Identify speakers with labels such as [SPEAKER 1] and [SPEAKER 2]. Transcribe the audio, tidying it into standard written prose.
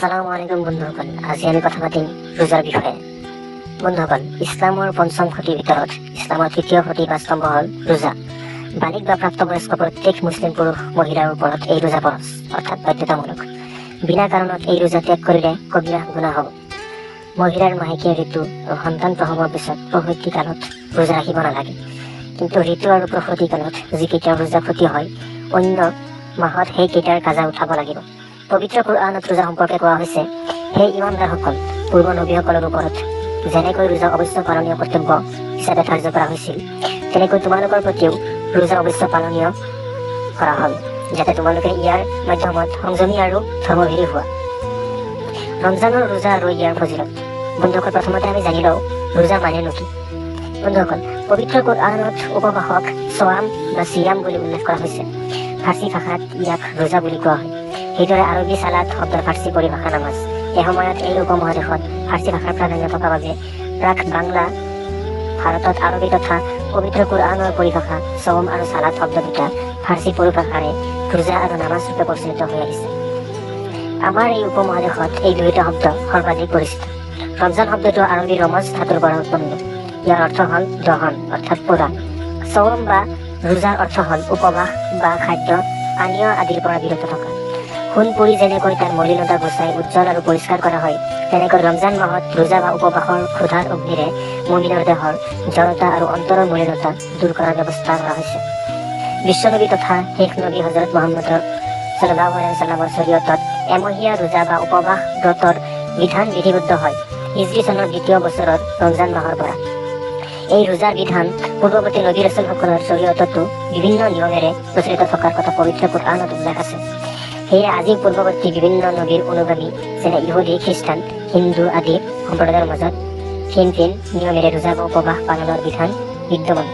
[SPEAKER 1] আসসালামু আলাইকুম বন্ধুসকল, আজি আমি কথা পাতিম ৰোজাৰ বিষয়ে। বন্ধুসকল, ইছলামৰ পঞ্চম খুঁটিৰ ভিতৰত ইছলামৰ তৃতীয় খুঁটি বা স্তম্ভ হ'ল ৰোজা। বালিক বা প্ৰাপ্তবয়স্ক প্ৰত্যেক মুছলিম পুৰুষ মহিলাৰ ওপৰত এই ৰোজা ফৰজ, অৰ্থাৎ বাধ্যতামূলক। বিনা কাৰণত এই ৰোজা ত্যাগ কৰিলে কবিৰা গুনাহ হ'ব। মহিলাৰ মাহেকীয়া ঋতু আৰু সন্তান প্ৰসৱৰ পিছত প্ৰসূতি কালত ৰোজা ৰাখিব নালাগে। কিন্তু ঋতু আৰু প্ৰসূতি কালত যিকেইটা ৰোজা ক্ষতি হয়, অন্য মাহত সেইকেইটাৰ কাজা উঠাব লাগিব। পবিত্ৰ কোৰআনত ৰোজা সম্পৰ্কে কোৱা হৈছে, হে ইমানদাৰসকল, পূৰ্ব নবীসকলৰ ওপৰত যেনেকৈ ৰোজা অৱশ্য পালনীয় কৰ্তব্য হিচাপে ধাৰ্য কৰা হৈছিল, তেনেকৈ তোমালোকৰ প্ৰতিও ৰোজা অৱশ্য পালনীয় কৰা হ'ল, যাতে তোমালোকে ইয়াৰ মাধ্যমত সংযমী আৰু ধৰ্মভীৰু হোৱা। ৰমজানৰ ৰোজা আৰু ইয়াৰ ফজিলত। বন্ধুসকল, প্ৰথমতে আমি জানি লওঁ ৰোজা মানেনো কি। বন্ধুসকল, পবিত্ৰ কোৰআনত উপবাসক চোৱাম বা চিয়াম বুলি উল্লেখ কৰা হৈছে। ফাৰ্চী ভাষাত ইয়াক ৰোজা বুলি কোৱা হয়। সেইদৰে আৰবী চালাত শব্দৰ ফাৰ্চী পৰিভাষা নামাজ। এসময়ত এই উপমহাদেশত ফাৰ্চী ভাষাৰ প্ৰাধান্য থকা বাবে প্ৰাক বাংলা ভাৰতত আৰবী তথা পবিত্ৰ কোৰআনৰ পৰিভাষা চওম আৰু চালাত শব্দ দুটা ফাৰ্চী পৰিভাষাৰে ৰোজা আৰু নামাজ ৰূপে প্ৰচলিত হৈ আহিছে। আমাৰ এই উপমহাদেশত এই দুয়োটা শব্দ সৰ্বাধিক পৰিচিত। ৰমজান শব্দটো আৰবী ৰমজ ধাতুৰ পৰা উৎপন্ন। ইয়াৰ অৰ্থ হ'ল দহন, অৰ্থাৎ পোৰা। চওম বা ৰোজাৰ অৰ্থ হ'ল উপবাস বা খাদ্য, পানীয় আদিৰ পৰা বিৰত থকা। সোণ পুৰি যেনেকৈ তাৰ মলিনতা গুচাই উজ্জ্বল আৰু পৰিষ্কাৰ কৰা হয়, তেনেকৈ ৰমজান মাহত ৰোজা বা উপবাসৰ ক্ষুধাৰ অগ্নিৰে মুমিনৰ দেহৰ জড়তা আৰু অন্তৰৰ মলিনতা দূৰ কৰাৰ ব্যৱস্থা কৰা হৈছে। বিশ্বনবী তথা শেষ নবী হজৰত মহম্মদৰ সাল্লাল্লাহু আলাইহি ৱাছাল্লামৰ শৰীয়তত এমহীয়া ৰোজা বা উপবাস ব্ৰতৰ বিধান বিধিবদ্ধ হয় হিজৰী চনৰ দ্বিতীয় বছৰৰ ৰমজান মাহৰ পৰা। এই ৰোজাৰ বিধান পূৰ্বৱৰ্তী নবী ৰাছুলসকলৰ শৰীয়ততো বিভিন্ন নিয়মেৰে প্ৰচলিত থকাৰ কথা পবিত্ৰ কোৰআনত উল্লেখ আছে। সেয়ে আজি পূৰ্বৱৰ্তী বিভিন্ন নবীৰ অনুগামী যেনে ইহুদী, খ্ৰীষ্টান, হিন্দু আদি সম্প্ৰদায়ৰ মাজত ভিন ভিন নিয়মেৰে ৰোজা বা উপবাস পালনৰ বিধান বিদ্যমান।